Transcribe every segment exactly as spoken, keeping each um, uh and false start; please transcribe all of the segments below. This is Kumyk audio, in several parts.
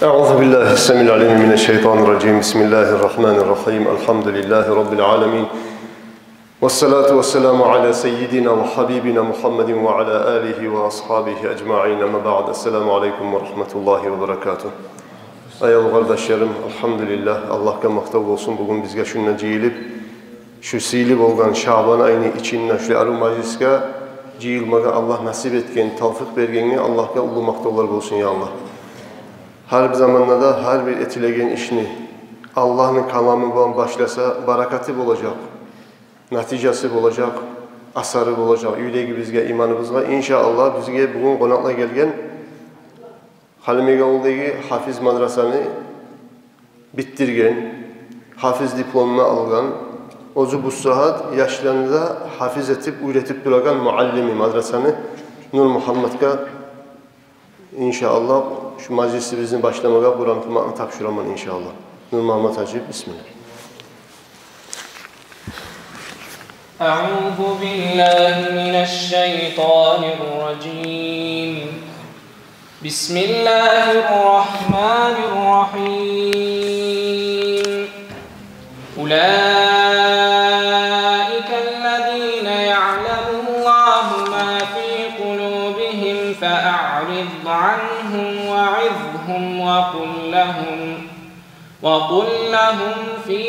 أعوذ بالله السميع العليم من الشيطان الرجيم. بسم الله الرحمن الرحيم. الحمد لله رب العالمين. والصلاة والسلام على سيدنا وحبيبنا محمد وعلى آله وأصحابه أجمعين. أما بعد. السلام عليكم ورحمة الله وبركاته. Аявлу къардашларым, алгьамдулиллагь, Аллагьгъа макътав болсун, бугюн бизге шунда жыйылып, шу сыйлы болгъан Шаъбан айны ичинде шу арив мажлисге жыйылмагъа Аллагь насип этген, тавфикъ бергенге Аллагьгъа уллу макътавлар болсун, я Аллагь. Гьар бир заманда да гьар бир этилеген ишни Аллагьны каламы булан башласа, баракаты болажакъ, натижасы болажакъ, асары болажакъ юрегибизге, иманыбызгъа. Иншааллагь, бизге бугюн къонакълагъа гелген Халимбекавулдагъы гьафиз мадрасаны битдирген, гьафиз дипломун алгъан, оьзю бу сагьат яшланы да гьафиз этип, уьйретип турагъан муаллими мадрасаны Нурмугьамматгъа, иншааллагь, шу мажлисибизни башламагъа Къуран охумакъны тапшураман, иншааллагь. Нурмугьаммат гьажи, бисмиллагь. أعوذ بالله من الشيطان الرجيم. بسم الله الرحمن الرحيم. أولئك الذين يعلم الله ما في قلوبهم فأعرض عنهم وعظهم وقل لهم وقل لهم في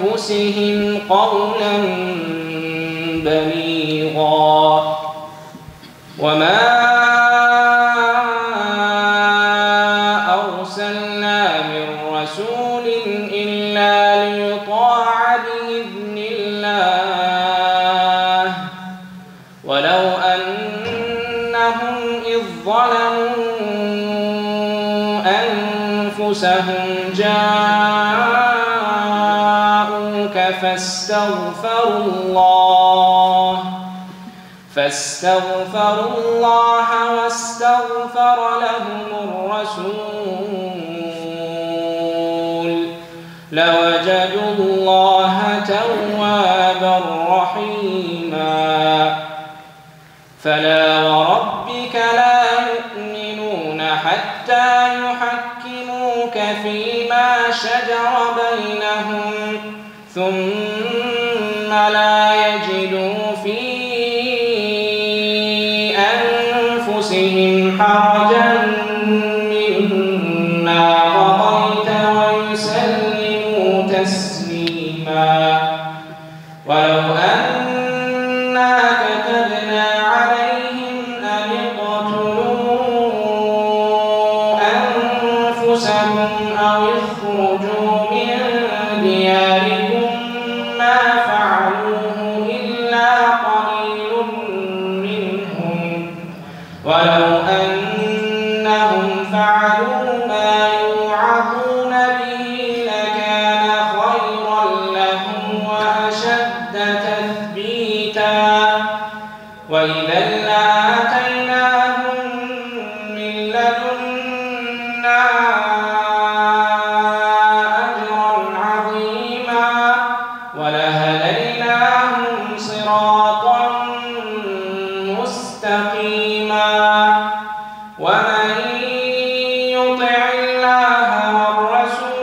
أنفسهم قولا بليغا. وما أرسلنا من رسول إلا ليطاع بإذن الله ولو أنهم إذ ظلموا أنفسهم جاءوك فاستغفروا الله، فاستغفروا الله واستغفر لهم الرسول لوجدوا الله توابا رحيما. فلا وربك لا يؤمنون حتى يحكموك فيما شجر بينهم ثم لا يجدوا في أنفسهم حرجا مما قضيت ويسلموا تسليما. ولو أنا كتبنا عليهم أن اقتلوا أنفسكم أو اخرجوا من دياركم ما فعلوه إلا قليل منهم، ولو أنهم فعلوا ما يوعظون به لكان خيرا لهم وأشد تثبيتا، وإذا لآتيناهم من لدنا أجرا عظيما، ولهديناهم صراطا مستقيما. ومن يطع الله والرسول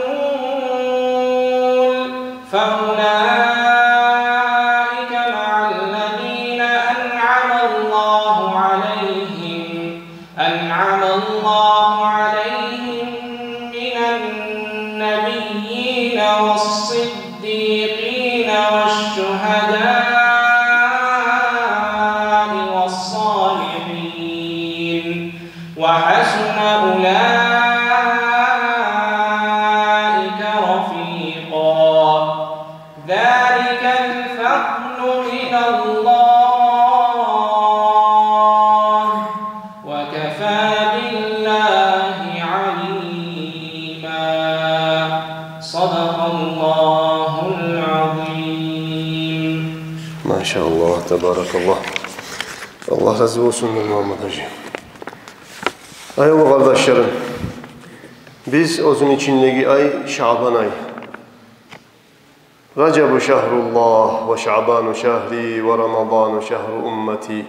فأولئك مع الذين أنعم الله عليهم، أنعم الله عليهم من النبيين والصديقين والشهداء والصالحين، وحسن أولئك رفيقا. ذلك الفضل من الله، وكفى بالله عليما. صدق الله العظيم. Машааллагь, табаракаллагь. Аллагь рази болсун, Нурмугьаммат гьажи. Аявлу къардашларым, биз оьзюню ичиндеги ай Шаъбан ай. رجب شهر الله وشعبان شهري ورمضان شهر أمتي.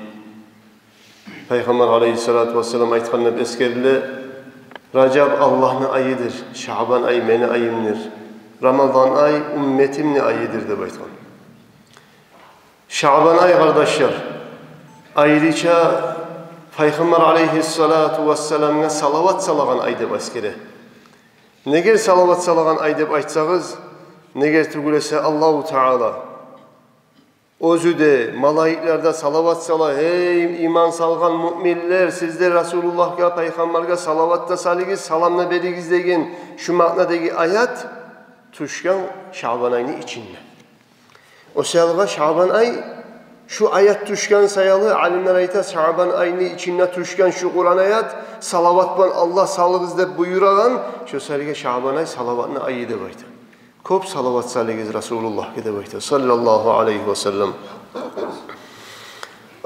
Пайхаммар алайгьиссалату вассалам айтгъан деп эсгериле: «Ражаб Аллагьны айыдыр, Шаъбан ай мени айымдыр, Рамазан ай умметимни айыдыр», — деп айтгъан. Шаъбан ай, къардашлар, айрыча Пайхаммар алайгьиссалату вассаламгъа салават салагъан ай деп эсгере. Неге салават салагъан ай деп айтсагъыз, неге тюгюл эсе Аллагьу Таала оьзю де, малайиклер де салават сала: «Гьей, иман салгъан муъминлер, сиз де Расулуллагьгъа, Пайхаммаргъа салават да салыгъыз, салам да беригиз», — деген шу маънадагъы аят тюшген Шаъбан айны ичинде. О саялгъа Шаъбан ай, шу аят тюшген саялы, алимлер айта, Шаъбан айны ичинде тюшген шу Къуран аят, салават булан Аллагь салыгъыз деп буюрагъан, шо саялгъа Шаъбан ай салаватны айы деп айта. Кёп салават салыгъыз Расулуллагьгъа деп айта, саллаллагьу алайгьи ва саллам.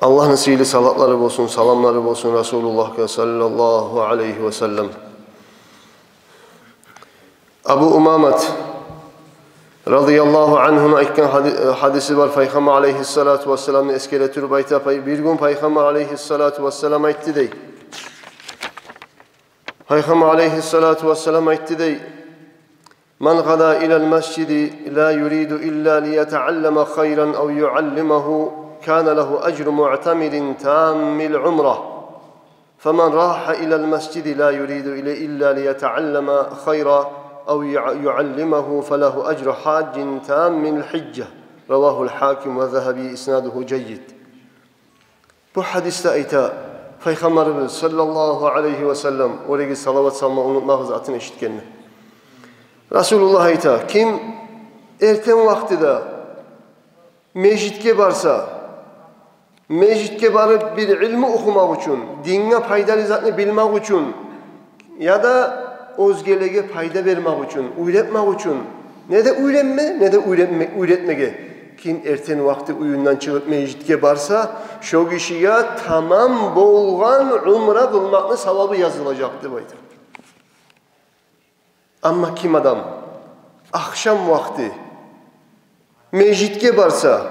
Аллагьны сыйлы салатлары болсун, саламлары болсун Расулуллагьгъа, саллаллагьу алайгьи ва саллам. Абу Умамат радияллагьу ангьуну айтгъан гьади-, гьадиси бар, Пайхаммар алайгьиссалату вассаламны эсгере туруп айта, пай-, бир гюн Пайхаммар алайгьиссалату вассалам айтды дей. Пайхаммар алайгьиссалату вассалам айтды дей: «من غدا إلى المسجد لا يريد إلا ليتعلم خيرا أو يعلمه كان له أجر معتمر تام العمرة، فمن راح إلى المسجد لا يريد إلى-، إلا ليتعلم خيرا أو يع-، يعلمه فله أجر حاج تام الحجة.» رواه الحاكم والذهبي، إسناده جيد. Бу гьадисде айта Пайхаммарыбыз саллаллагьу алайгьи ва саллам, олеге салават салма унутмагъыз атын эшитгенде. Расулуллагь айта: «Ким эртен вакътиде межитге барса, межитге барып бир илму охумакъ учун, динге пайдалы затны билмек учун, яда оьзгелеге пайда бермек учун, уьйретмек учун, не де уьйренме, не де уьйретме-, уьйретмеге. Ким эртен вакъти уьюнден чыгъып межитге барса, шо гишиге тамам болгъан умра къылмакъны савабы язылажакъ», — деп айта. Амма ким адам ахшам вакъти межитге барса,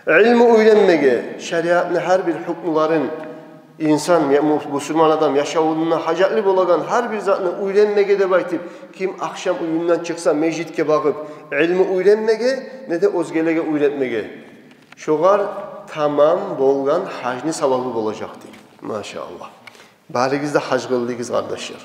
илму уьйренмеге, шариатны гьар бир гьукмуларын, инсан, я-, му-, бусурман адам яшавунда гьажатлы болагъан гьар бир затны уьйренмеге деп айтып, ким ахшам уьюнден чыкъса межитге багъып, илму уьйренмеге, не де оьзгелеге уьйретмеге, шогъар тамам болгъан гьажны савабы болажакъ дей. Машааллагь. Барыгъыз да гьаж къылдыгъыз, къардашлар.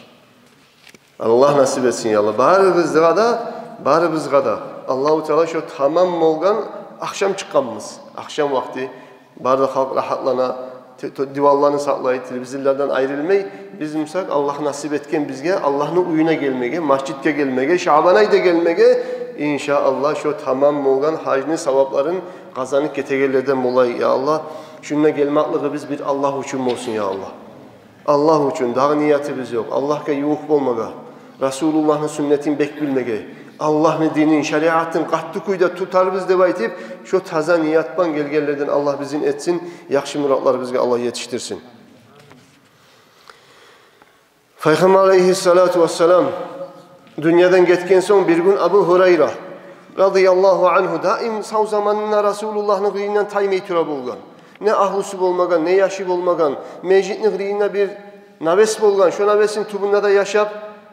Аллагь насип этсин, я Аллагь. Барыгъызгъа да, барыбызгъа да. Аллагьу Таала шо тамам болгъан, ахшам чыкъгъанбыз. Ахшам вакъти бары да халкъ рагьатлана, те-, то-, диванларын сакълай, телевизорлардан айрылмай. Биз, мисал, Аллагь насип этген бизге Аллагьны уьюне гелмеге, межитге гелмеге, Шаъбан айда гелмеге, иншааллагь, шо тамам болгъан гьажны савапларын къазанып гетегенлерден болайыкъ, я Аллагь. Шунда гелмеклигибиз бир Аллагь учун болсун, я Аллагь. Аллагь учун, дагъы ниятыбыз ёкъ. Аллагьгъа ювукъ болмагъа, Расулуллагьны сюннетин бек билмеге, Аллагьны динин, шариатын къатты кюйде тутарбыз деп айтып, шо таза ният булан гелгенлерден Аллагь бизин этсин, яхшы муратларыбызгъа Аллагь етишдирсин. Пайхаммар алайгьиссалату вассалам дюньядан гетген сонг, бир гюн Абу Гьурайра радияллагьу ангьу, даим сав заманында Расулуллагьны къырыйындан таймай тура болгъан. Не агьлюсю болмагъан, не яшы болмагъан. Межитни къырыйында бир навес болгъан. Шо навесни тюбюнде де яшап,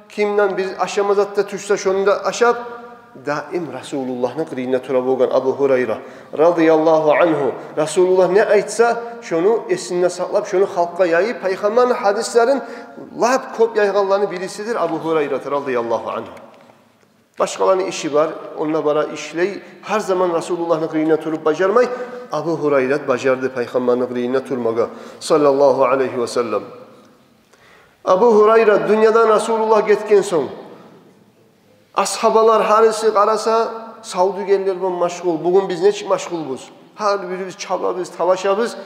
кимден бир ашама зат да тюшсе, шону да ашап, даим Расулуллагьны къырыйында тура болгъан Абу Гьурайра радияллагьу ангьу. Расулуллагь не айтса, шону эсинде сакълап, шону халкъгъа яйып, Пайхаммарны гьадислерин лап кёп яйгъанланы бирисидир Абу Гьурайра радияллагьу ангьу. Башгъаланы иши бар, онда бара ишлей. Гьар заман Расулуллагьны къырыйында туруп бажармай, Абу Гьурайрат бажарды Пайхаммарны къырыйында турмагъа, саллаллагьу алайгьи ва саллам. Абу Гьурайрат дюньядан Расулуллагь гетген сонг, асгьабалар гьариси къараса, савдюгерлер булан машгъул. Бугюн биз нечик машгъулбуз? Гьар бирибиз чабабыз, талашабыз.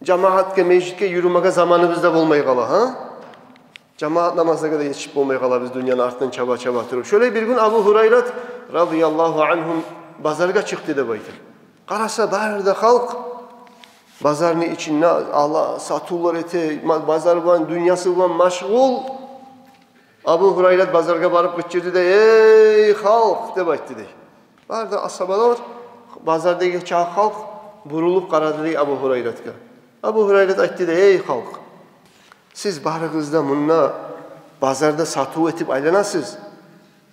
Жамагьатгъа, межитге юрюмеге заманыбыз да болмай къала, гьа? Жамагьат намазлагъа да етишип болмай къалабыз, дюньяны артындан чаба-чаба туруп. Шолай бир гюн Абу Гьурайрат радияллагьу ангьу базаргъа чыкъды деп айта. Къараса, бары да халкъ базарны ичинде ала-сатувлар эте, ма-, базар булан, дюньясы булан машгъул. Абу Гьурайрат базаргъа барып къычырды да: «Эй, халкъ!» — деп айтды дей. Бары да асгьабалар, базардагъы чакъы халкъ бурулуп къарады дей Абу Гьурайратгъа. Абу Гьурайрат айтды дей: «Эй халкъ, сиз барыгъыз да мунда базарда сатыв этип айланасыз,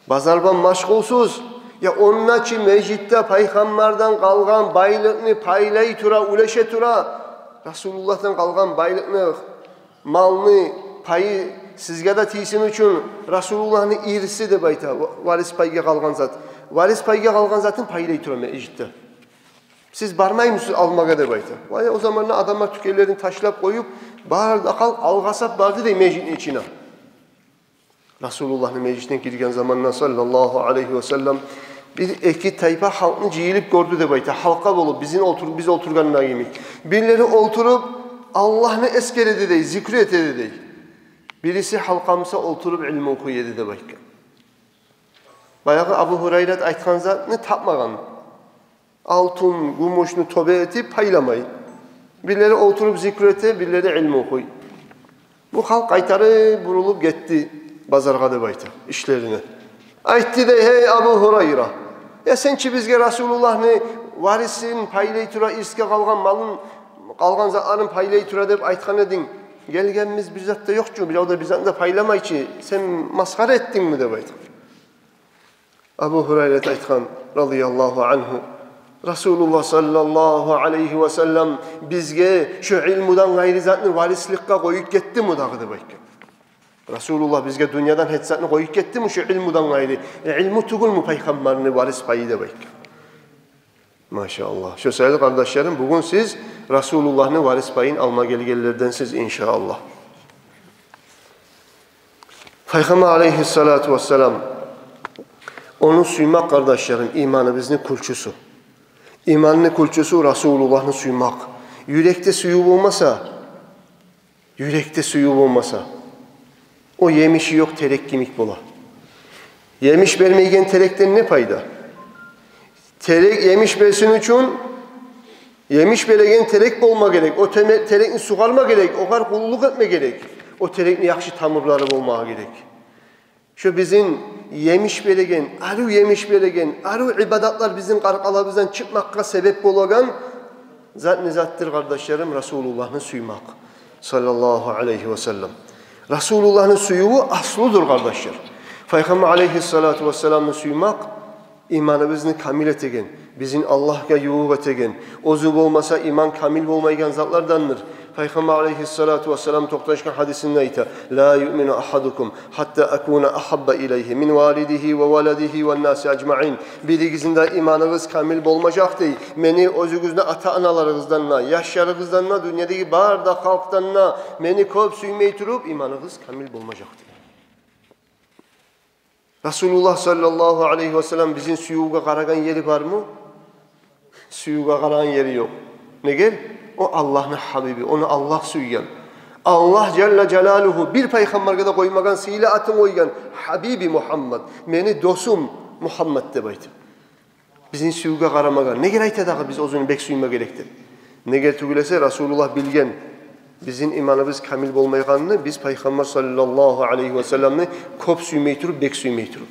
базардан машгъулсуз. Я онда чы межитде пайхаммардан къалгъан байлыкъны пайлай тура, уьлеше тура, Расулуллагьдан къалгъан байлыкъны, малны пайы сизге де тийсин учун, Расулуллагьны ирси деп айта, ва-, варис пайгъа къалгъан зат. Варис пайгъа къалгъан затын пайлай тура межитде. Сиз бармаймысыз алмагъа?» — деп айта. Вай, о заманда адамлар тюкенлерин ташлап къоюп, бары да халкъ алгъасап барды дей межитни ичине. Расулуллагьны межитине гирген заманда, саллаллагьу алайгьи ва саллам, бир-эки тайпа халкъны жыйылып гёрдю деп айта. Халкъа болуп, бизин олтур-, биз олтургъанда йимик. Бирлери олтуруп, Аллагьны эсгере эди дей, зикру эте эди дей. Бириси халкъа буса олтуруп илму охуй эди деп айтгъан. Баягъы Абу Гьурайрат айтгъан затны тапмагъан. Алтын, гюмюшню тёбе этип пайламай. Бирлери олтуруп зикру эте, бирлери илму охуй. Бу халкъ къайтарып бурулуп гетди базаргъа деп айта, ишлерине. Айтды дей: «Гьей Абу Гьурайра, я сен чи бизге Расулуллагьны варисин пайлай тура, ирсге къалгъан малын, къалгъан затларын пайлай тура деп айтгъан эдинг. Гелгенбиз, бир зат да ёкъ чу, бирев де бир затны да пайламай чы, сен масхара этдингми?» — деп айтгъан. Абу Гьурайрат айтгъан, радияллагьу ангьу: «Расулуллагь, саллаллагьу алайгьи ва саллам, бизге шу илмудан къайры затны варисликге къоюп гетдими дагъы?» — деп айтгъан. «Расулуллагь бизге дюньядан гьеч затны къоюп гетдими шу илмудан къайры? Э, илму тюгюлмю пайхаммарны варис пайы?» — деп айтгъан. Машааллагь. Шо саялы, къардашларым, бугюн сиз Расулуллагьны варис пайын алма гелгенлерденсиз, иншааллагь. Пайхаммар алайгьиссалату вассалам, ону сюймек, къардашларым, иманыбызны кюлчюсю. Иманны кюлчюсю Расулуллагьны сюймек. Юрекде сююв болмаса, юрекде сююв болмаса, о емиши ёкъ терек йимик бола. Емиш бермейген терекден не пайда? Терек емиш берсин учун, емиш береген терек болма герек. О теме-, терекни сугъарма герек, огъар къуллукъ этме герек. О терекни яхшы тамурлары болмагъа герек. Шо бизин емиш береген, арив емиш береген, арив ибадатлар бизин къаркъарабыздан чыкъмакъгъа себеп болагъан зат не затдыр, къардашларым? Расулуллагьны сюймек, саллаллагьу алайгьи ва саллам. Расулуллагьны сюювю аслудур, къардашлар. Пайхаммар алайгьиссалату вассаламны сюймек иманыбызны камил этеген, бизин Аллагьгъа ювукъ этеген, оьзю болмаса иман камил болмайгъан затлардандыр. Пайхаммар алайгьиссалату вассалам токъташгъан гьадисинде айта: «Ла юъмину агьадукум гьатта акуна агьабба илайгьи мин валидигьи ва валадигьи ван наси ажмаин». Биригизни де иманыгъыз камил болмажакъ дей, мени оьзюгюзню ата-аналарыгъыздан да, яшларыгъыздан да, дюньядагъы бары да халкъдан да мени кёп сюймей туруп, иманыгъыз камил болмажакъ дей. Расулуллагь, саллаллагьу алайгьи ва саллам, бизин сюювге къарагъан ери бармы? Сюювге къарагъан ери ёкъ. Неге? О Аллагьны гьабиби, ону Аллагь сюйген. Аллагь жалла жалалугьу бир пайхаммаргъа да къоймагъан сыйлы атын къойгъан: «Гьабиби Мугьаммад, мени досум Мугьаммад», — деп айтып. Бизин сюювге къарамагъан. Неге айта дагъы биз оьзюн бек сюйме герек деп? Неге тюгюл эсе, Расулуллагь билген бизин иманыбыз камил болмайгъанны, биз Пайхаммар саллаллагьу алайгьи ва салламны кёп сюймей туруп, бек сюймей туруп.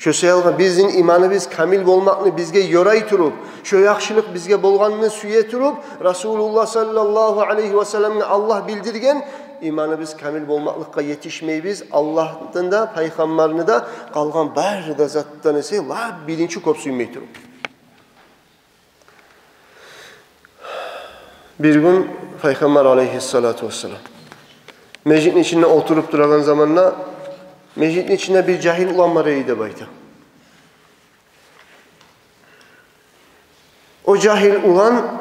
Шо саялгъа бизин иманыбыз камил болмакъны бизге ёрай туруп, шо яхшылыкъ бизге болгъанны сюе туруп, Расулуллагь саллаллагьу алайгьи ва салламны Аллагь билдирген, иманыбыз камил болмакълыкъгъа етишмейбиз. Аллагьдан да, Пайхаммарны да, къалгъан бары да затдан эсе лап биринчи кёп сюймей туруп. Бир гюн Пайхаммар алайгьиссалату вассалам межитни ичинде олтуруп турагъан заманда, межитни ичинде бир жагьил улан бар эди деп айта. О жагьил улан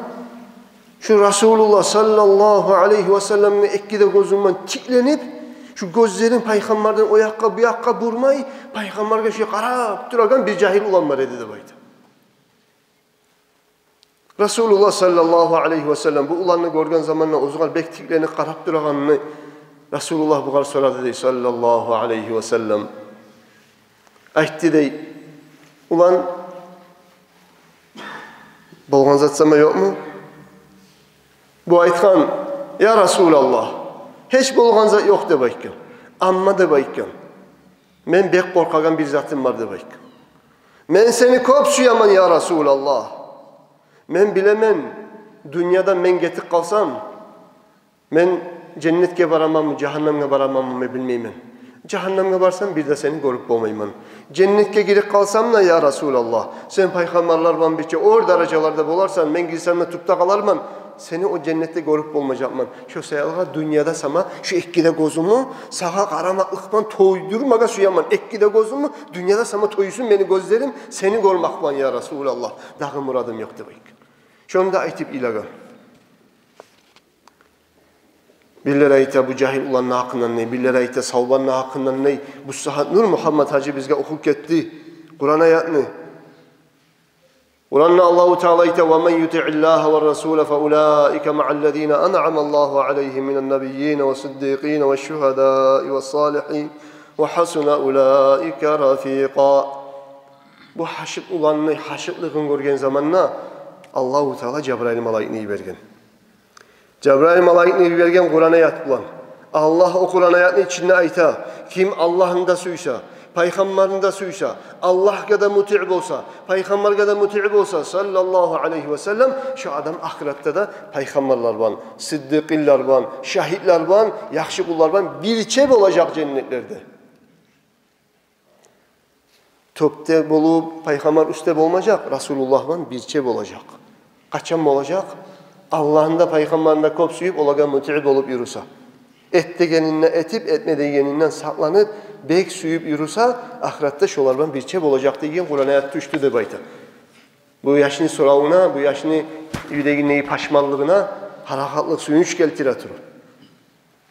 шу Расулуллагь саллаллагьу алайгьи ва салламгъа эки де гёзю булан тикленип, шу гёзлерин Пайхаммардан о якъгъа, бу якъгъа бурмай, Пайхаммаргъа шу къарап турагъан бир жагьил улан бар эди деп айта. Расулуллагь саллаллагьу алайгьи ва саллам бу уланны гёрген заманда, оьзюне бек тикленип къарап турагъанны, Расулуллагь бугъар сорады дей, саллаллагьу алайгьи ва саллам. Айтды дей: «Улан, болгъан зат сама ёкъму?» Бу айтгъан: «Я Расулаллагь, гьеч болгъан зат ёкъ», — деп айтгъан. «Амма, — деп айтгъан, — мен бек къоркъагъан бир затым бар», — деп айтгъан. «Мен сени кёп сюемен, я Расулаллагь. Мен билемен, дюньядан мен гетип къалсам, Мен женнетге бараманмы, жагьаннемге бараманмы билмеймен. Жагьаннемге барсам, бир де сени гёрюп болмайман. Женнетге гирип къалсам да, я Расулаллагь, сен пайхаммарлар булан бирче оьр даражаларда боларсан, мен гирсем де тюпде къаларман. Сени о женнетде гёрюп болмажакъман. Шо саялгъа дюньяда сама шу эки де гёзюмню сагъа къарамакълыкъдан тойдурмагъа сюемен. Эки де гёзюмню дюньяда сама тойсун мени гёзлерим сени гёрмек булан, я Расулаллагь. Дагъы мурадым ёкъ деп айтгъан. Шону да айтып йылагъан. Бирлер айта, бу жагьил уланны гьакъындан дей, бирлер айта, Савбанны гьакъындан дей. Бу сагьат Нур Мугьаммат гьажи бизге охуп гетди Къуран аятны. Къуранда Аллагьу Таала айта: «Ва ман ютиъиллагьа ва расула фа улаика маъаллазина анъамаллагьу алайгьим минан набийина ва сиддикъина ва шугьадаи ва салигьин ва хасуна улаика рафикъа». Бу гьашыкъ уланны гьашыкълыгъын гёрген заманда Аллагьу Таала Жабрайыл малайикни йиберген. Жабрайыл малайикни йиберген Къуран аят булан. Аллагь о Къуран аятны ичинде айта: ким Аллагьны да сюйсе, пайхаммарны да сюйсе, Аллагьгъа да мутиъ болса, пайхаммаргъа да мутиъ болса, саллаллагьу алайгьи ва саллам, шо адам ахыратда да пайхаммарлар булан, сиддикъинлер булан, шагьитлер булан, яхшы къуллар булан бирче болажакъ женнетлерде. Тёпде болуп, пайхаммар уьстде болмажакъ, Расулуллагь булан бирче болажакъ. Къачан болажакъ? Аллагьны да, пайхаммарны да кёп сююп, олагъа мутиъ болуп юрюсе. Эт дегенин де этип, этме дегенинден сакъланып, бек сююп юрюсе, ахыратда шолар булан бирче болажакъ деген Къуран аят тюшдю деп айта. Бу яшны соравуна, бу яшны юрегиндеги пашманлыгъына парахатлыкъ, сююнч гелтире туруп.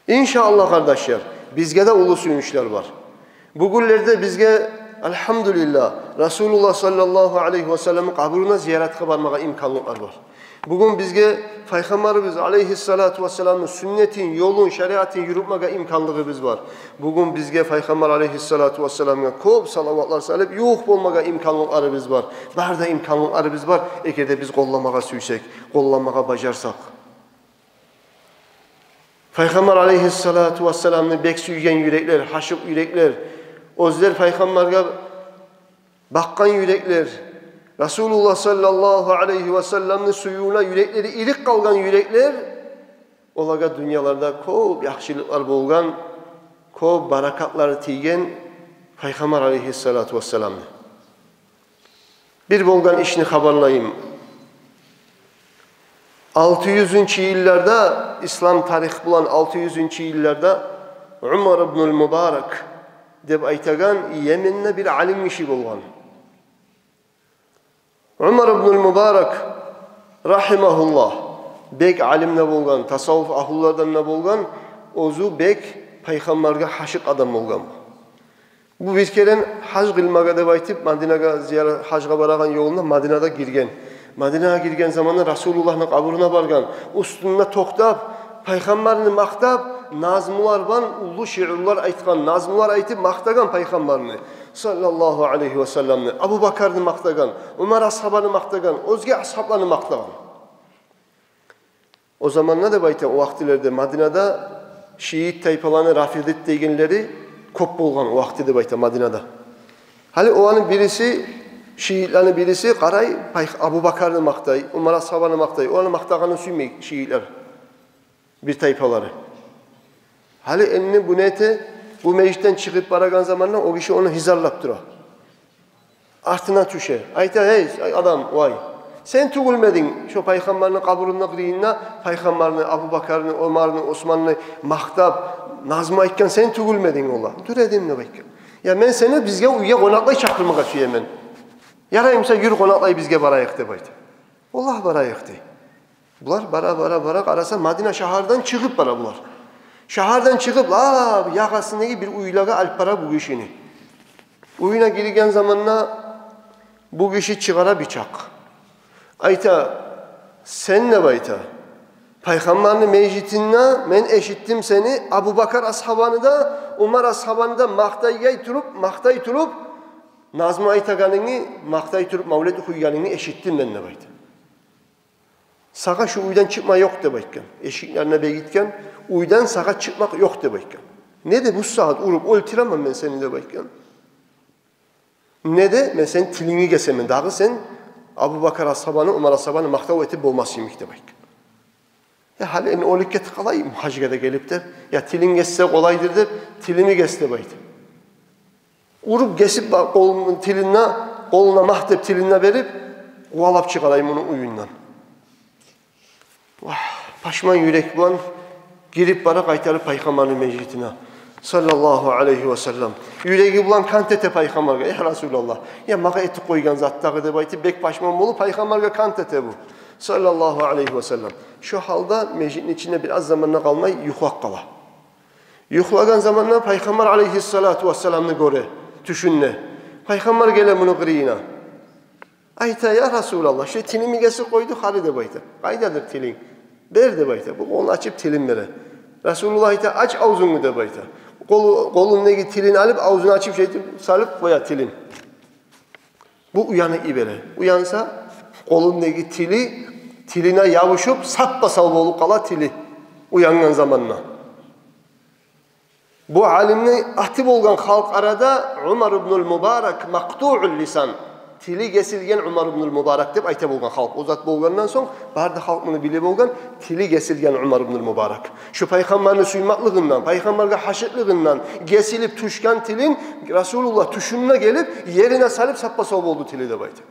Иншааллагь, къардашлар, бизге де уллу сююнчлер бар. Бугюнлерде бизге, альгьамдулиллагь, Расулуллагь саллаллагьу алайгьи ва салламны къабуруна зияратгъа бармагъа имканлыкълар бар. Бугюн бизге Пайхаммарыбыз алайгьиссалату вассаламны сюннетин, ёлун, шариатын юрютмеге имканлыгъыбыз бар. Бугюн бизге Пайхаммар алайгьиссалату вассаламгъа кёп салаватлар салып, ювукъ болмагъа имканлыкъларыбыз бар. Бары да имканлыкъларыбыз бар, эгер де биз къолламагъа сюйсек, къолламагъа бажарсакъ. Пайхаммар алайгьиссалату вассаламны бек сюйген юреклер, гьашыкъ юреклер, оьзлер Пайхаммаргъа бакъгъан юреклер, Расулуллагь саллаллагьу алайгьи ва салламны сюювюне юреклери ирик къалгъан юреклер, олагъа дюньяларда кёп яхшылыкълар болгъан, кёп баракатлары тийген Пайхаммар алайгьиссалату вассаламны. Бир болгъан ишни хабарлайым. Алты юзюнчю йылларда, ислам тарих булан алты юзюнчю йылларда Умар ибнул Мубарак деп айтагъан Йеменде бир алим гиши болгъан. Умар ибнул Мубарак, рагьимагьуллагь, бек алим де болгъан, тасаввуф агьлулардан да болгъан, оьзю бек Пайхаммаргъа гьашыкъ адам болгъан. Бу бир керен гьаж къылмагъа деп айтып, Мадинагъа зиярат, гьажгъа барагъан ёлунда Мадинада гирген. Мадинагъа гирген заманда Расулуллагьны къабуруна баргъан. Уьстюнде токътап, Пайхаммарны макътап, назмулар булан, уллу шиърулар айтгъан, назмулар айтып макътагъан Пайхаммарны, саллаллагьу алайгьи ва салламны, Абубакарны макътагъан, Умар асгьабаны макътагъан, оьзге асгьабланы макътагъан. О заманда деп айта, о вакътилерде Мадинада шиит тайпаланы, рафидит дегенлери кёп болгъан о вакъти деп айта Мадинада. Гьали оланы бириси, шиитлени бириси къарай, Пайх-, Абубакарны макътай, Умар асгьабаны макътай, оланы макътагъанын сюймей шиитлер, бир тайпалары. Гьали энни бу не эте, бу межитден чыгъып барагъан заманда о гиши ону гьызарлап тура. Артына тюше. Айта: «Гьей, адам, вай, сен тюгюлмединг шо Пайхаммарны къабурунда къырыйында Пайхаммарны, Абубакарны, Омарны, Османны макътап, назму айтгъан сен тюгюлмединг?» «Ола, дюр эдим», — деп айтгъан. «Я, мен сени бизге, уьйге къонакълай чакъырмагъа сюемен. Ярай буса, юр, къонакълай бизге барайыкъ», — деп айта. «Ола, барайыкъ», — дей. Булар бара, бара, бара, къараса, Мадина шагьардан чыгъып бара булар. Шагьардан чыгъып, лап ягъасындагъы бир уьйлеге алып бара бу гишини. Уьюне гирген заманда бу гиши чыгъара бичакъ. Айта: «Сен, — деп айта, — Пайхаммарны межитинде мен эшитдим сени, Абубакар асгьабаны да, Умар асгьабаны да макътай туруп, макътай туруп, назму айтагъанынгны, макътай туруп мавлет охуйгъанынгны эшитдим мен», — деп айта. «Сагъа шу уьйден чыкъма ёкъ», — деп айтгъан. Эшиклерин бегитген, «Уьйден сагъа чыкъмакъ ёкъ», — деп айтгъан. «Не де бу сагьат уруп оьлтюремен мен сени», — деп айтгъан. «Не де мен сени тилингни гесемен, дагъы сен Абубакар асгьабаны, Умар асгьабаны макътав этип болмас йимик», — деп айтгъан. «Я, гьали энни оьлюп гетип къалайым, гьажгъа да гелип», — деп. «Я, тилин гессе къолайдыр», — деп, тилини гес деп айта. Уруп гесип ба-, къолун, тилине, къолуна магь деп тилине берип, къувалап чыгъарайым муну уьюнден. Вагь, пашман юрек булан гирип бара къайтарып Пайхаммарны межитине, саллаллагьу алайгьи ва саллам. Юреги булан кант эте Пайхаммаргъа: «Я Расулаллагь, я магъа этип къойгъан зат дагъы», — деп айтып, бек пашман болуп Пайхаммаргъа кант эте бу, саллаллагьу алайгьи ва саллам. Шо гьалда межитни ичинде бир аз заманда къалмай юхлап къала. Юхлагъан заманда Пайхаммар алайгьиссалату вассаламны гёре тюшюнде. Пайхаммар геле муну къырыйына. Айта: «Я Расулаллагь, шу тилими гесип къойду гьали», — деп айта. «Къайдадыр тилинг? Бер», — деп айта. Бу къолун ачып тилин бере. Расулуллагь айта: «Ач авзунгну», — деп айта. Къолу-, къолундагъы тилин алып, авзун ачып, шейтип салып къоя тилин. Бу уянып йибере. Уянса, къолундагъы тили тилине ябушуп, саппа-сав болуп къала тили уянгъан заманда. Бу алимни аты болгъан халкъ арада Умар ибнул Мубарак, макътуъул лисан, тили гесилген Умар ибнул Мубарак деп айта болгъан халкъ. О зат болгъандан сонг, бары да халкъ муну биле болгъан, тили гесилген Умар ибнул Мубарак. Шу Пайхаммарны сюймеклигинден, Пайхаммаргъа гьашыкълыгъындан гесилип тюшген тилин Расулуллагь тюшюнде гелип, ерине салып, саппа-сав болду тили деп айта.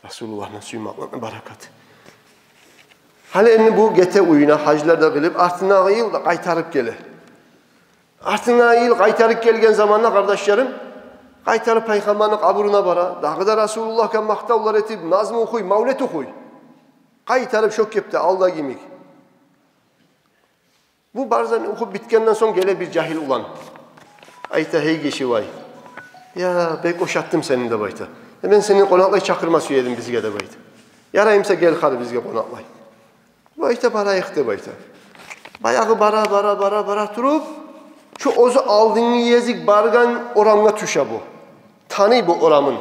Расулуллагьны сюймеклигини баракаты. Гьали энни бу гете уьюне, гьажлар да къылып, артындагъы йыл да къайтарып геле. Артындагъы йыл къайтарып гелген заманда, къардашларым, къайтарып Пайхаммарны къабуруна бара. Дагъы да Расулуллагьгъа макътавлар этип, назму охуй, мавлет охуй. Къайтарып шо кепде, алда йимик. Бу барзан охуп битгенден сонг геле бир жагьил улан. Айта: «Гьей гиши, вай, я, бек ушатдым сени, — деп айта. — Я, мен сени къонакълай чакъырма сюе эдим бизге», — деп айта. «Ярай буса, гел гьари бизге къонакълай». Бу айта: «Барайыкъ», — деп айта. Баягъы бара, бара, бара, бара туруп, шу оьзю алдынгъы гезик баргъан орамгъа тюше бу. Таный бу орамын.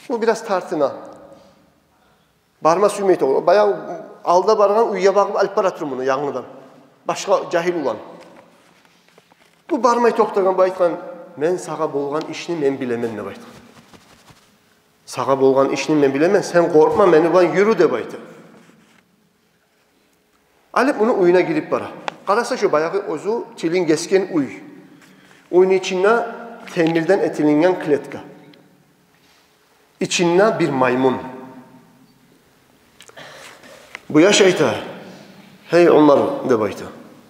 Бу бираз тартына. Барма сюймей токъта. Баягъы алда баргъан уьйге багъып алып бара тура муну янгыдан. Башгъа жагьил улан. Бу бармай токътагъан, бу айтгъан: «Мен сагъа болгъан ишни мен билемен», — деп айтгъан. «Сагъа болгъан ишни мен билемен, сен къоркъма, мени булан юрю», — деп айта. Алып муну уьюне гирип бара. Къараса, шу баягъы оьзю тилин гесген уьй. Уьйню ичинде темирден этилинген клетка. Ичинде бир маймун. Бу яш айта: «Гьей Умар, — деп айта,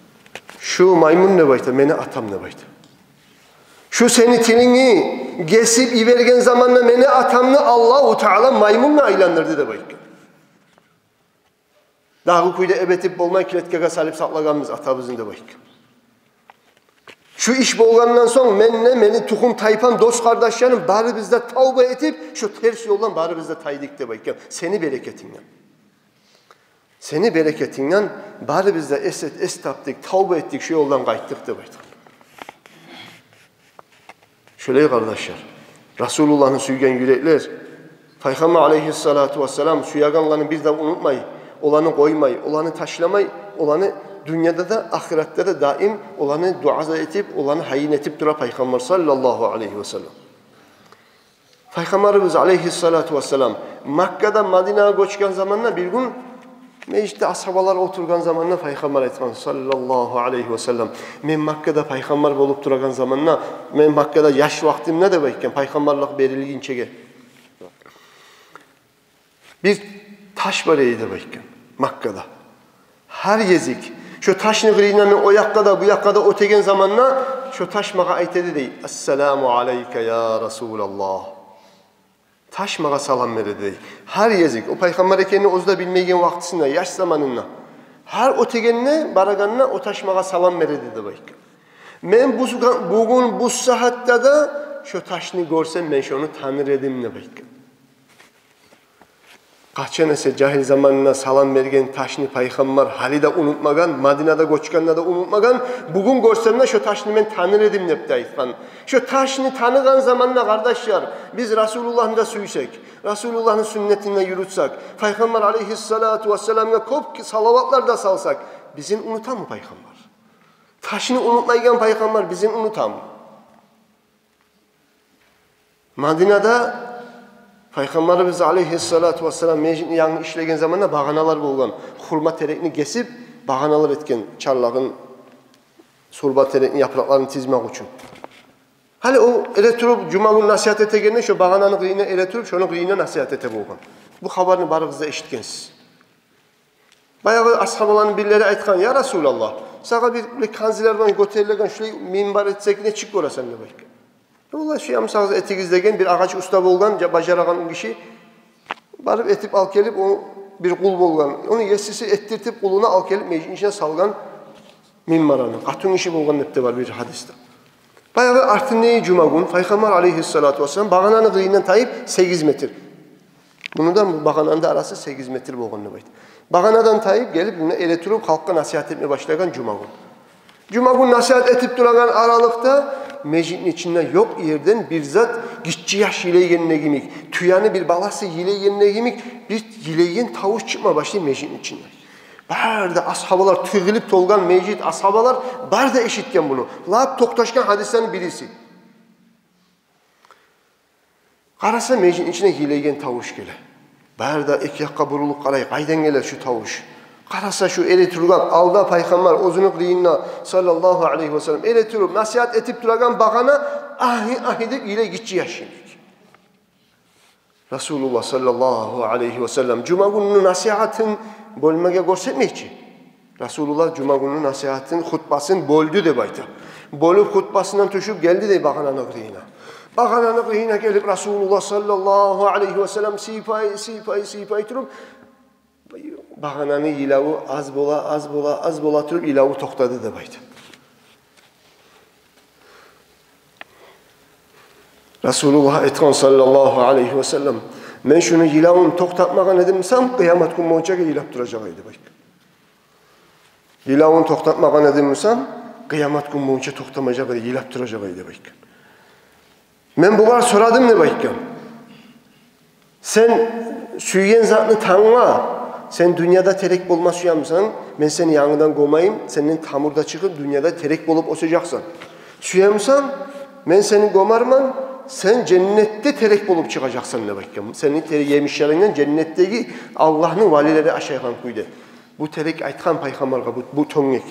— шу маймун, — деп айта, — мени атам, — деп айта. — Шу сени тилингни гесип йиберген заманда мени атамны Аллагьу Таала маймунгъа айландырды», — деп айтгъан. «Дагъы кюйде эбетип болмай, клеткагъа салып сакълагъанбыз атабызны, — деп айтгъан. — Шу иш болгъандан сонг мен де, мени тухум-тайпам, дос-къардашларым барыбыз да тавба этип, шу терс ёлдан барыбыз да тайдыкъ, — деп айтгъан. — Сени берекетингден. Сени берекетингден барыбыз да эс эт-, эс тапдыкъ, тавба этдик, шу ёлдан къайтдыкъ», — деп айтгъан. Шолай, къардашлар, Расулуллагьны сюйген юреклер, Пайхаммар алайгьиссалату вассалам сюегенлерин бир де унутмай, оланы къоймай, оланы ташламай, оланы дюньяда да, ахыратда да даим оланы дуа да этип, оланы гьайын этип тура Пайхаммар саллаллагьу алайгьи васаллам. Пайхаммарыбыз алайгьиссалату вассалам Маккадан Мадинагъа гёчген заманда бир гюн межитде асгьабалар олтургъан заманда Пайхаммар айтгъан саллаллагьу алайгьи васаллам: «Мен Маккада пайхаммар болуп турагъан заманда, мен Маккада яш вакътимде, — деп айтгъан, — пайхаммарлыкъ берилгинчеге бир таш бар эди, — деп айтгъан, — Маккада. Гьар гезик шо ташны къырыйындан мен о якъгъа да, бу якъгъа да оьтеген заманда, шо таш магъа айта эди, — дей, — ассаламу алайка, я Расулаллагь. Таш магъа салам бере эди», — дей. Гьар гезик, о пайхаммар экенни оьзю де билмейген вакътисинде, яш заманында. Гьар оьтегенде, барагъанда о таш магъа салам бере эди, — деп айтгъан. — Мен бу-, бугюн бу сагьатда да шо ташны гёрсем, мен шону таныр эдим, — деп айтгъан. Къачан эсе жагьил заманында салам берген ташны пайхаммар гьали де унутмагъан, Мадинада гёчгенде де унутмагъан, бугюн гёрсем де шо ташны мен таныр эдим деп де айтгъан. Шо ташны таныгъан заманда, къардашлар, биз Расулуллагьны да сюйсек, Расулуллагьны сюннетин де юрютсек, пайхаммар алайгьиссалату вассаламгъа кёп салаватлар да салсакъ, бизин унутамы пайхаммар? Ташны унутмайгъан пайхаммар бизин унутамы? Мадинада пайхаммарыбыз алайгьиссалату вассалам межитни янгы ишлеген заманда багъаналар болгъан. хурма терекни гесип, багъаналар этген, чарлагъын, сурба терекни япыракъларын тизмек учун. Гьали о эретуруп жумагюн насигьат этегенде, шо багъананы къырыйына эретуруп, шону къырыйына насигьат эте болгъан. Бу хабарны барыгъыз да эшитгенсиз. Баягъы асгьабаланы бирлери айтгъан: «Я Расулаллагь, сагъа бир, бир канзилер булан гётерилеген шулай минбар этсек, нечик гёресен?» – деп айтгъан. «Валлагь, сюе бусагъыз, этигиз», – деген бир агъач уста болгъан, жа-, бажарагъан гиши барып этип алып гелип, о бир къул болгъан. Ону есиси этдиртип, къулуна алып гелип межитни ичине салгъан минбарны. Къатын гиши болгъан деп де бар бир гьадисде. Баягъы артындагъы жумагюн Пайхаммар алейгьиссалату вассалам багъананы къырыйындан тайып сегиз метр. Муну да, бу багъананы да арасы сегиз метр болгъан деп айта. Багъанадан тайып гелип, муна эретуруп, халкъгъа насигьат этме башлагъан жумагюн. Жумагюн насигьат этип турагъан аралыкъда межитни ичинде ёкъ ерден бир зат, гиччи яш йылайгъанда йимик, тюени бир баласы йылайгъанда йимик, бир йылайгъан тавуш чыкъма башлай межитни ичинде. Бары да асгьабалар, тыгъылып толгъан межит, асгьабалар бары да эшитген муну. Лап токъташгъан гьадислени бириси. Къараса, межитни ичине йылайгъан тавуш геле. Бары да эки якъгъа бурулуп къарай, къайдан геле шу тавуш? Къараса, шу эретургъан алда Пайхаммар оьзюню къырыйында, саллаллагьу алайгьи васаллам, эретуруп насигьат этип турагъан багъана, агьи, агьи деп йылай гиччи яш йимик. Расулуллагь саллаллагьу алайгьи васаллам жумагюнню насигьатын бёлмеге гёрсетмей чи. Расулуллагь жумагюнню насигьатын, хутбасын бёлдю деп айта. Бёлюп, хутбасындан тюшюп гелди дей багъананы къырыйына. Багъананы къырыйына гелип, Расулуллагь саллаллагьу алайгьи васаллам сыйпай, сыйпай, сыйпай туруп, багъананы йылаву аз бола, аз бола, аз бола туруп, йылаву токътады деп айта. Расулуллагь айтгъан саллаллагьу алайгьи васаллам: «Мен шуну йылавун токътатмагъан эдим бусам, къыямат гюн болгъунчагъа йылап туражакъ эди», – деп айтгъан. «Йылавун токътатмагъан эдим бусам, къыямат гюн болгъунча токътамажакъ эди, йылап туражакъ эди», – деп айтгъан. «Мен бугъар сорадым, – деп айтгъан, – сен сюйген затны тангла. Сен дюньяда терек болма сюе бусанг, мен сени янгыдан гёмейим, сенден тамур да чыгъып, дюньяда терек болуп оьсежексен. Сюе бусанг, мен сени гёмермен, сен женнетде терек болуп чыгъажакъсан», – деп айтгъан. «Сени тере-, емишлерингден женнетдеги Аллагьны валилери ашайгъан кюйде». Бу терек айтгъан Пайхаммаргъа, бу, бу тёнгек.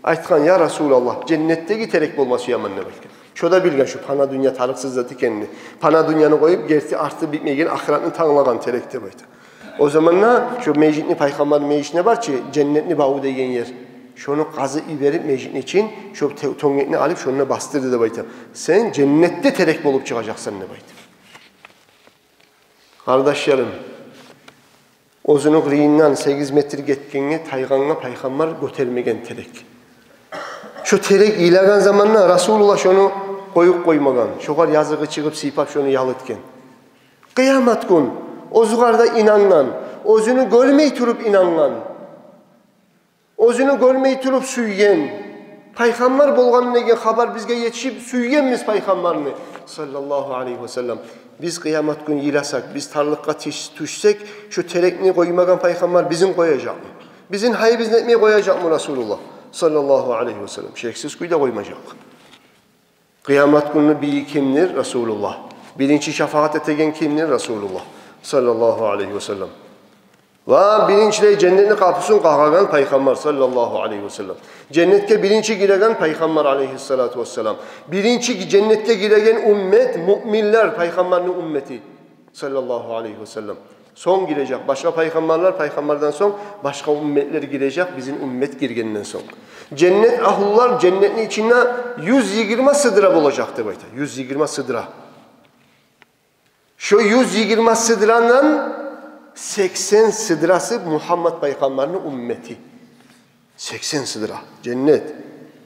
Айтгъан: «Я Расулаллагь, женнетдеги терек болма сюемен», – деп айтгъан. Шо да билген шу пана дюнья тарыкъсыз зат экенни. Пана дюньяны къоюп, герти арты битмейген ахыратны танглагъан терек деп айта. О заманда шо межитни, Пайхаммарны межитине бар чы, женнетни баву деген ер. Шону къазып йиберип межитни ичин, шо те-, тёнгекни алып, шонда басдырды деп айта. «Сен женнетде терек болуп чыгъажакъсан», – деп айта. Къардашларым, оьзюню къырыйындан сегиз метр гетгенге, тайгъангъа Пайхаммар гётермеген терек. Шо терек йылагъан заманда Расулуллагь шону къоюп къоймагъан. Шогъар языгъы чыгъып, сыйпап, шону ял этген. Къыямат гюн оьзюгер де инангъан, оьзюню гёрмей туруп инангъан, оьзюню гёрмей туруп сюйген, Пайхаммар болгъан деген хабар бизге етишип, сюйгенбиз Пайхаммарны, саллаллагьу алайгьи васаллам. Биз къыямат гюн йыласакъ, биз тарлыкъгъа тиш-, тюшсек, шо терекни къоймагъан Пайхаммар бизин къояжакъмы? Бизин гьайыбызны этмей къояжакъмы Расулуллагь, саллаллагьу алайгьи васаллам? Шексиз кюйде къоймажакъ. Къыямат гюнню бийи кимдир? Расулуллагь. Биринчи шафагъат этеген кимдир? Расулуллагь, саллаллагьу алайгьи васаллам. Ва биринчилей женнетни къапусун къагъагъан Пайхаммар, саллаллагьу алайгьи васаллам. Женнетге биринчи гиреген Пайхаммар, алайгьиссалату вассалам. Биринчи женнетге гиреген уммет, муъминлер, Пайхаммарны уммети, саллаллагьу алайгьи васаллам. Сонг гирежек башгъа пайхаммарлар, Пайхаммардан сонг башгъа умметлер гирежек, бизин уммет гиргенден сонг. Женнет агьлулар, женнетни ичинде юз йигирма сыдра болажакъ деп айта. Юз йигирма сыдра. Шо юз йигирма сыдрадан сексен сыдрасы Мугьаммат Пайхаммарны уммети. Сексен сыдра. Женнет.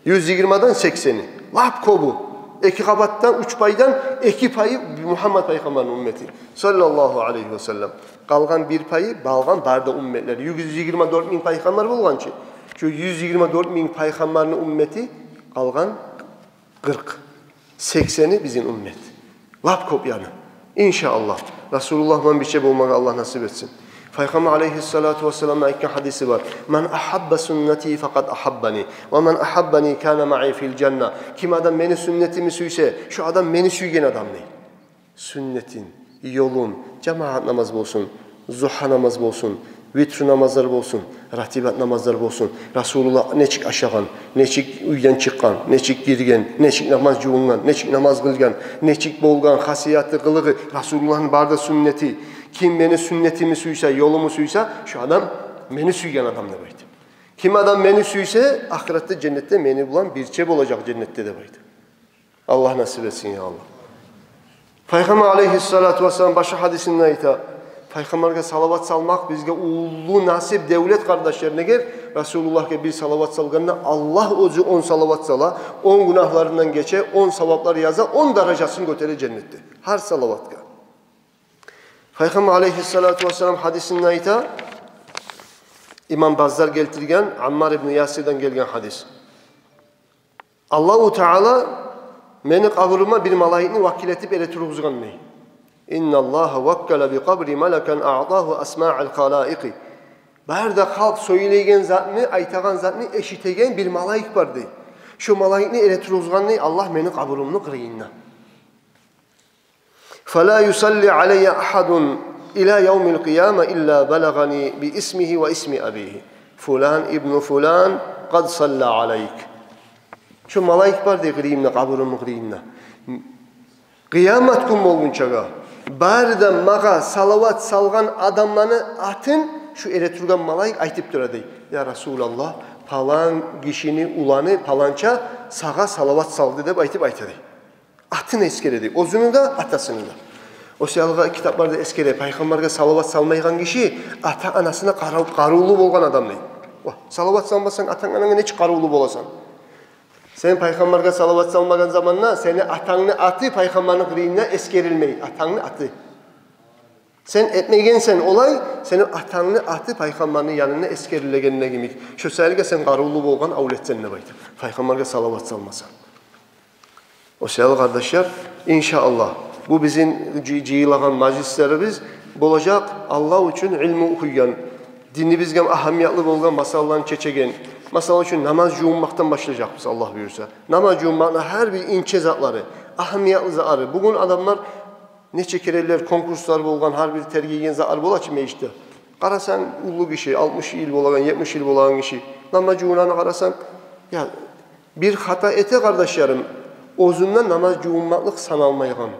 Юз йигирмадан сексени. Лап кёбю. Эки къабатдан, уьч пайдан эки пайы Мугьаммат Пайхаммарны уммети, саллаллагьу алайгьи васаллам. Къалгъан бир пайы, къалгъан бары да умметлер. Юз йигирма дёрт минг пайхаммар болгъан чы. Шо юз йигирма дёрт минг пайхаммарны уммети, къалгъан къыркъ, сексени бизин уммет. Лап кёп яны. Иншааллагь. Расулуллагь булан бирче болмагъа Аллагь насип этсин. Пайхаммар алайгьиссалату вассаламны айтгъан гьадиси бар: «Ман агьабба суннати факъад агьаббани, ва ман агьаббани кана маи фил жанна». Ким адам мени сюннетими сюйсе, шо адам мени сюйген адам дей. Сюннетин, ёлун, жамаат намаз болсун, зугьа намаз болсун, Витру намазлар болсун, ратибат намазлар болсун. Расулуллагь нечик ашагъан, нечик уьйден чыкъгъан, нечик гирген, нечик намаз жувунгъан, нечик намаз къылгъан, нечик болгъан хасияты, къылыгъы, Расулуллагьны бары да сюннети. Ким мени сюннетими сюйсе, ёлуму сюйсе, шо адам мени сюйген адам деп айта. Ким адам мени сюйсе, ахыратда женнетде мени булан бирче болажакъ женнетде деп айта. Аллагь насип этсин, я Аллагь. Пайхаммар алейгьиссалату вассалам башгъа гьадисинде айта, Пайхаммаргъа салават салмакъ бизге уллу насип, девлет, къардашлар. Неге? Расулуллагьгъа бир салават салгъанда, Аллагь оьзю он салават сала, он гюнагьларындан гече, он саваплар яза, он даражасын гётере женнетде. Гьар салаватгъа. Пайхаммар алейгьиссалату вассалам гьадисинде айта, имам Баззар гелтирген, Аммар ибну Ясирден гелген гьадис. Аллагьу Таала мени къабурума бир малайикни вакил этип эретургъузгъан дей. Инналлагьа ваккала би къабри малакан аътагьу асмаъал халаикъи. Бары да халкъ сёйлейген затны, айтагъан затны эшитеген бир малайик бар дей. Шо малайикни эретургъузгъан дей Аллагь мени къабурумну къырыйына. Фала юсалли алайя агьадун ила явмил къияма илла балагъани би исмигьи ва исми абигьи. Фулан ибну фулан къад салла алайк. Шо малайик бар дей къырыйымда, къабурумну къырыйында. Къыямат гюн болгъунчагъа бары да магъа салават салгъан адамланы атын шо эретургъан малайик айтып тура дей. Я Расулаллагь, палан гишини уланы паланча сагъа салават салды деп айтып айта дей. Атын эсгере дей, оьзюню де, атасыны да. О саялы китапларда эсгере, Пайхаммаргъа салават салмайгъан гиши ата-анасына къарав-, къарувлу болгъан адам дей. Вагь, салават салмасанг, атанг-ананга нечик къарувлу боласан? Сен Пайхаммаргъа салават салмагъан заманда сени атангны аты Пайхаммарны къырыйында эсгерилмей, атангны аты. Сен этмегенсен олай, сени атангны аты Пайхаммарны янында эсгерилегенде йимик. Шо саялы сен къарувлу болгъан авлетсен деп айта, Пайхаммаргъа салават салмасанг. О саялы, къардашлар, иншааллагь, бу бизин жый-, жыйылагъан мажлислерибиз болажакъ Аллагь учун илму охуйгъан, динибизге агьамиятлы болгъан масъалаланы чечеген. Масала учун, намаз жувунмакъдан башлажакъбыз, Аллагь буюрса. Намаз жувунмакъны гьар бир инче затлары, агьамиятлы затлары. Бугюн адамлар нече керенлер, конкурслар болгъан, гьар бир тергейген затлар бола чы межитде. Къарасанг, уллу гиши, алтмыш йыл болагъан, етмиш йыл болагъан гиши, намаз жувунагъанына къарасанг, я, бир хата эте, къардашларым, оьзюнде намаз жувунмакълыкъ саналмайгъан.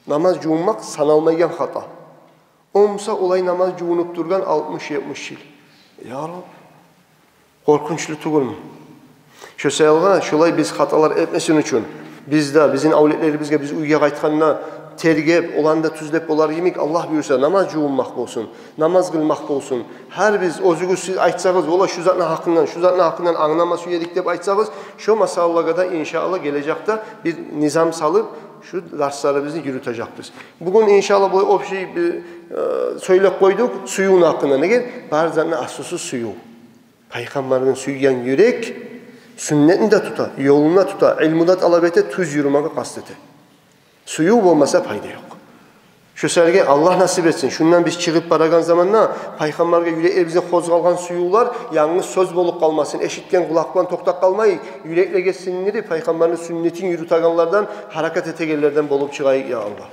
Намаз жувунмакъ саналмайгъан хата. О буса олай намаз жувунуп тургъан алтмыш, етмиш йыл. Я Раб, къоркъунчлу тюгюлмю? Шо саялы шолай биз хаталар этмесин учун, биз де, бизин авлетлерибизге, биз уьйге къайтгъанда тергеп, оланы да тюзлеп болар йимик, Аллагь буюрса, намаз жувунмакъ болсун, намаз къылмакъ болсун. Гьар биз, оьзюгюз сиз айтсагъыз, ола шу затны гьакъындан, шу затны гьакъындан англама сюе эдик деп айтсагъыз, шо масъалалагъа да, иншааллагь, гележекде бир низам салып, шу дарсларыбызны юрютежекбиз. Бугюн, иншааллагь, бу общий бир, э, сёйлеп къойдукъ сюювню гьакъында. Неге? Бары затны аслусу сююв. Пайхаммарны сюйген юрек сюннетни де тута, ёлун да тута, илму да талап эте, тюз юрюмеге къаст эте. Сююв болмаса, пайда ёкъ. Шо саялы Аллагь насип этсин, шундан биз чыгъып барагъан заманда Пайхаммаргъа юреклерибизде къозгъалгъан сюювлер янгыз сёз болуп къалмасын, эшитген къулакъ булан токътап къалмайыкъ, юреклеге сингдирип, Пайхаммарны сюннетин юрютегенлерден, гьаракат этегенлерден болуп чыгъайыкъ, я Аллагь.